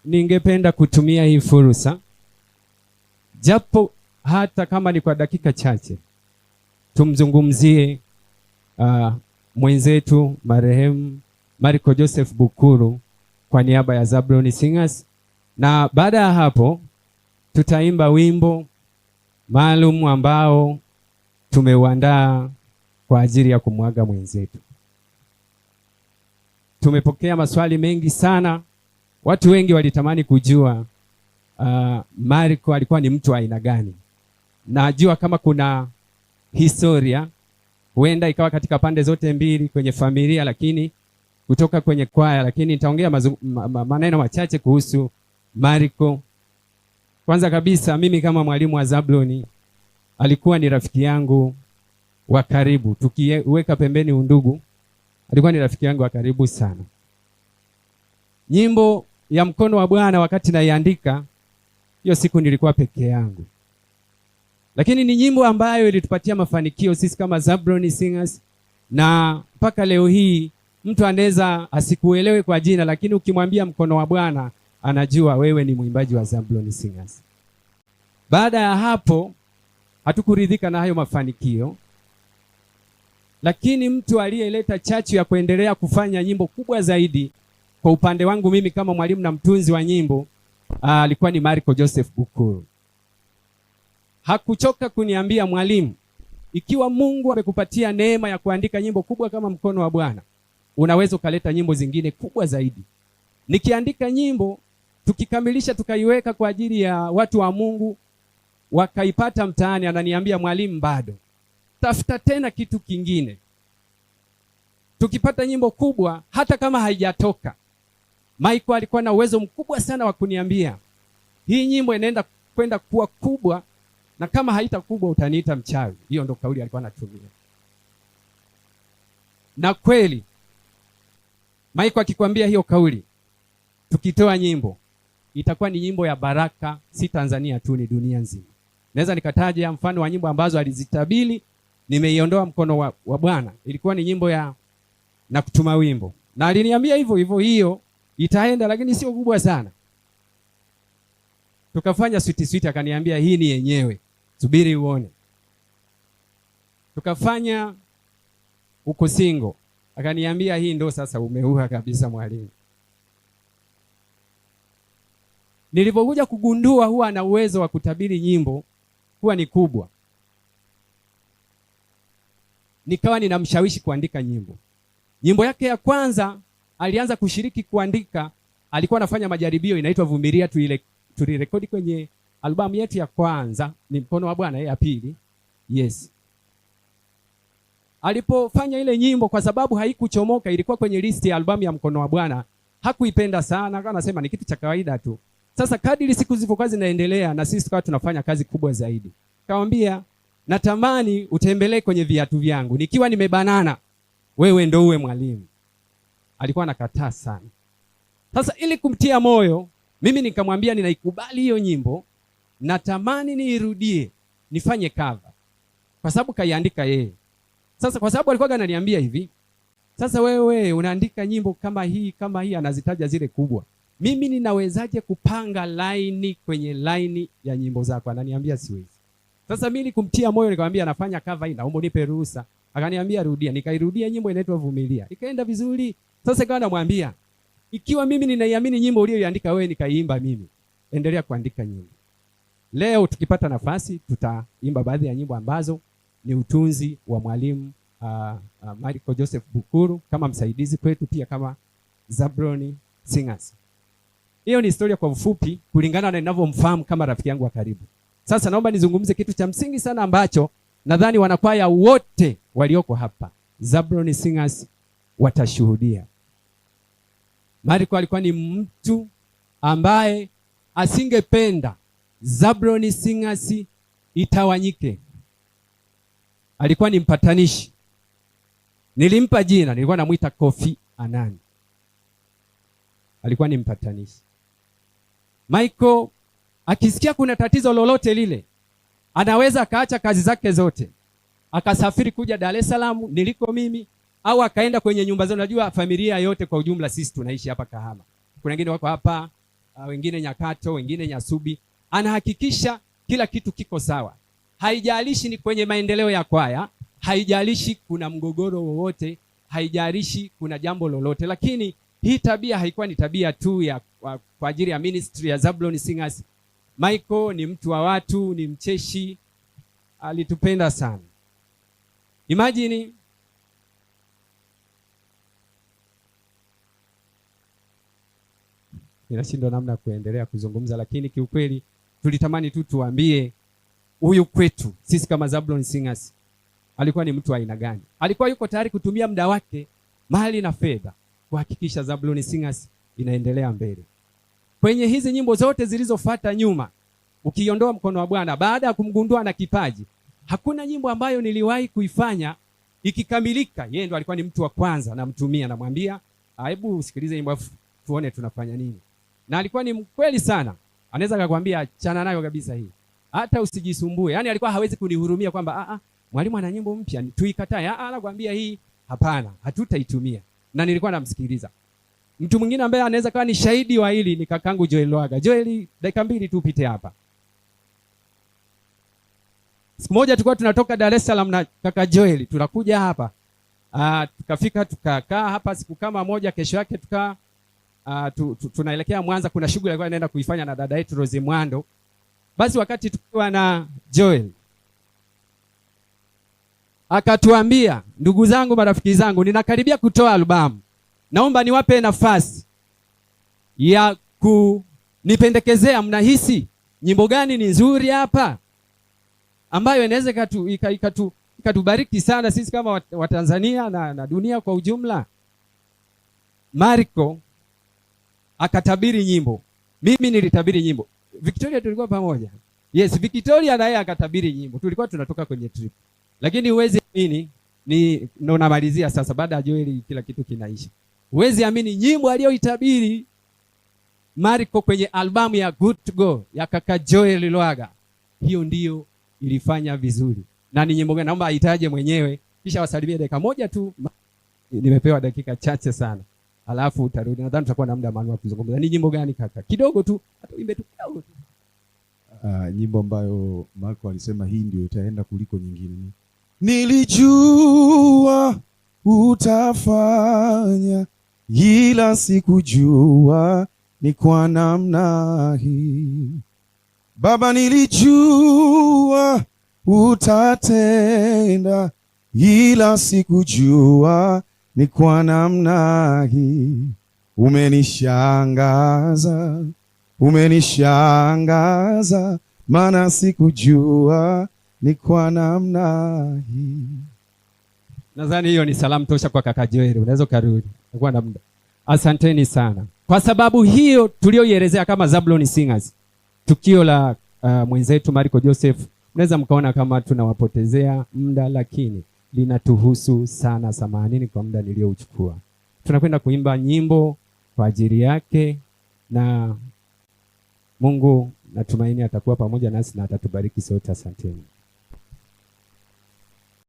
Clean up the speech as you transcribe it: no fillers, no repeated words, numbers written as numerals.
Ningependa kutumia hii fursa japo hata kama ni kwa dakika chache tumzungumzie mwenzetu marehemu Marco Joseph Bukuru kwa niaba ya Zablon Singers, na baada ya hapo tutaimba wimbo maalum ambao tumeuandaa kwa ajili ya kumwaga mwenzetu. Tumepokea maswali mengi sana. Watu wengi walitamani kujua Marco alikuwa ni mtu aina gani. Najua kama kuna historia huenda ikawa katika pande zote mbili kwenye familia, lakini kutoka kwenye kwaya, lakini nitaongea maneno machache kuhusu Marco. Kwanza kabisa, mimi kama mwalimu wa Zablon, alikuwa ni rafiki yangu wa karibu. Tukiweka pembeni undugu, alikuwa ni rafiki yangu wa karibu sana. Nyimbo ya Mkono wa Bwana wakati naiandika, hiyo siku nilikuwa peke yangu, lakini ni nyimbo ambayo ilitupatia mafanikio sisi kama Zablon Singers, na mpaka leo hii mtu anaweza asikuelewe kwa jina, lakini ukimwambia Mkono wa Bwana anajua wewe ni mwimbaji wa Zablon Singers. Baada ya hapo hatukuridhika na hayo mafanikio, lakini mtu aliyeleta chachu ya kuendelea kufanya nyimbo kubwa zaidi kwa upande wangu mimi kama mwalimu na mtunzi wa nyimbo alikuwa ni Marco Joseph Bukuru. Hakuchoka kuniambia, mwalimu, ikiwa Mungu amekupatia neema ya kuandika nyimbo kubwa kama Mkono wa Bwana, unaweza ukaleta nyimbo zingine kubwa zaidi. Nikiandika nyimbo, tukikamilisha tukaiweka kwa ajili ya watu wa Mungu, wakaipata mtaani, ananiambia mwalimu, bado tafuta tena kitu kingine. Tukipata nyimbo kubwa, hata kama haijatoka, Michael alikuwa na uwezo mkubwa sana wa kuniambia hii nyimbo inaenda kwenda kuwa kubwa, na kama haitakubwa utaniita mchawi. Hiyo ndo kauli alikuwa anatumia. Na kweli Michael akikwambia hiyo kauli, tukitoa nyimbo itakuwa ni nyimbo ya baraka, si Tanzania tu, ni dunia nzima. Naweza nikataja mfano wa nyimbo ambazo alizitabili. Nimeiondoa Mkono wa Bwana, ilikuwa ni nyimbo ya na kutuma wimbo, na aliniambia hivyo hivyo, hiyo itaenda lakini sio kubwa sana. Tukafanya Sweet Sweet, akaniambia hii ni yenyewe, subiri uone. Tukafanya Uko Single, akaniambia hii ndo sasa umeua kabisa mwalimu. Nilipokuja kugundua huwa ana uwezo wa kutabiri nyimbo huwa ni kubwa, nikawa ninamshawishi kuandika nyimbo. Nyimbo yake ya kwanza alianza kushiriki kuandika, alikuwa anafanya majaribio, inaitwa Vumilia, tulirekodi kwenye albamu yetu ya kwanza, ni Mkono wa Bwana, ya pili. Yes. Alipofanya ile nyimbo, kwa sababu haikuchomoka, ilikuwa kwenye listi ya albamu ya Mkono wa Bwana, hakuipenda sana, akawa anasema ni kitu cha kawaida tu. Sasa kadiri siku zilivyokuwa zinaendelea, na sisi tukawa tunafanya kazi kubwa zaidi. Nikamwambia natamani utembelee kwenye viatu vyangu, nikiwa nimebanana, wewe ndo uwe mwalimu. Alikuwa anakataa sana. Sasa ili kumtia moyo, mimi nikamwambia ninaikubali hiyo nyimbo, natamani niirudie, nifanye cover, kwa sababu kaiandika yeye. Sasa kwa sababu alikuwa ananiambia hivi, sasa wewe unaandika nyimbo kama hii kama hii, anazitaja zile kubwa, mimi ninawezaje kupanga line kwenye line ya nyimbo zako? Ananiambia siwezi. Sasa mimi kumtia moyo nikamwambia nafanya cover hii, naomba unipe ruhusa. Akaniambia rudia. Nikairudia nyimbo inaitwa Vumilia. Ikaenda vizuri. Sasa ikawa namwambia ikiwa mimi ninaiamini nyimbo uliyoiandika wewe nikaiimba mimi, endelea kuandika nyimbo. Leo tukipata nafasi tutaimba baadhi ya nyimbo ambazo ni utunzi wa mwalimu Marco Joseph Bukuru kama msaidizi kwetu, pia kama Zablon Singers. Hiyo ni historia kwa ufupi kulingana na ninavyomfahamu kama rafiki yangu wa karibu. Sasa naomba nizungumze kitu cha msingi sana ambacho nadhani wanakwaya wote walioko hapa Zablon Singers watashuhudia. Marco alikuwa ni mtu ambaye asingependa Zablon Singers itawanyike. Alikuwa ni mpatanishi. Nilimpa jina, nilikuwa namuita Kofi Annan. Alikuwa ni mpatanishi. Michael akisikia kuna tatizo lolote lile, anaweza akaacha kazi zake zote, akasafiri kuja Dar es Salaam niliko mimi, au akaenda kwenye nyumba zao. Unajua familia yote kwa ujumla sisi tunaishi hapa Kahama. Kuna wengine wako hapa wengine Nyakato, wengine Nyasubi. Anahakikisha kila kitu kiko sawa. Haijalishi ni kwenye maendeleo ya kwaya, haijalishi kuna mgogoro wowote, haijalishi kuna jambo lolote. Lakini hii tabia haikuwa ni tabia tu ya kwa ajili ya ministry ya Zablon Singers. Michael ni mtu wa watu, ni mcheshi, alitupenda sana. Imagine ninashindwa namna kuendelea kuzungumza, lakini kiukweli tulitamani tu tuambie huyu kwetu sisi kama Zablon Singers alikuwa ni mtu wa aina gani. Alikuwa yuko tayari kutumia muda wake, mali na fedha kuhakikisha Zablon Singers inaendelea mbele. Kwenye hizi nyimbo zote zilizofuata nyuma, ukiondoa mkono wa Bwana, baada ya kumgundua na kipaji, hakuna nyimbo ambayo niliwahi kuifanya ikikamilika. Yeye ndo alikuwa ni mtu wa kwanza namtumia, namwambia hebu usikilize nyimbo afu tuone tunafanya nini. Na alikuwa ni mkweli sana. Anaweza akakwambia achana nayo kabisa hii, hata usijisumbue. Yaani alikuwa hawezi kunihurumia kwamba mwalimu ana nyimbo mpya tuikatae. Anakuambia hii hapana, hatutaitumia. Na nilikuwa namsikiliza. Mtu mwingine ambaye anaweza kuwa ni shahidi wa hili ni kakangu Joel Lwaga. Joel, dakika mbili tu upite hapa. Siku moja tulikuwa tunatoka Dar es Salaam na kaka Joel, tunakuja hapa. Tukafika tukakaa hapa siku kama moja, kesho yake tuka tunaelekea Mwanza, kuna shughuli alikuwa anaenda kuifanya na dada yetu Rose Mwando. Basi wakati tukiwa na Joel akatuambia, ndugu zangu, marafiki zangu, ninakaribia kutoa albamu. Naomba niwape nafasi ya kunipendekezea, mnahisi nyimbo gani ni nzuri hapa ambayo inaweza ikatubariki sana sisi kama Watanzania na dunia kwa ujumla. Marco akatabiri nyimbo. Mimi nilitabiri nyimbo. Victoria tulikuwa pamoja. Yes, Victoria na yeye akatabiri nyimbo. Tulikuwa tunatoka kwenye trip. Lakini huwezi amini, ni ndo namalizia sasa baada ya Joel kila kitu kinaisha. Huwezi amini nyimbo aliyoitabiri Marco kwenye albamu ya Good to Go ya kaka Joel Lwaga. Hiyo ndiyo ilifanya vizuri. Na ni nyimbo gani? Naomba aitaje mwenyewe kisha wasalimie dakika moja tu. Nimepewa dakika chache sana. Alafu utarudi. Nadhani tutakuwa na muda maalum wa kuzungumza. Ni nyimbo gani kaka? Kidogo tu, hata uimbe tu kidogo tu. Nyimbo ambayo Marco alisema hii ndio itaenda kuliko nyingine ni nilijua utafanya ila sikujua ni kwa namna hii. Baba nilijua utatenda ila sikujua ni kwa namna hii. Umenishangaza, umenishangaza, maana sikujua ni kwa namna hii. Nadhani hiyo ni salamu tosha kwa kaka Joel. Unaweza kurudi. Utakuwa na muda. Asanteni sana. Kwa sababu hiyo tulioielezea kama Zablon Singers, tukio la mwenzetu Marco Joseph, mnaweza mkaona kama tunawapotezea muda, lakini linatuhusu sana. Samanini kwa muda niliouchukua. Tunakwenda kuimba nyimbo kwa ajili yake, na Mungu natumaini atakuwa pamoja nasi na atatubariki sote. Asanteni.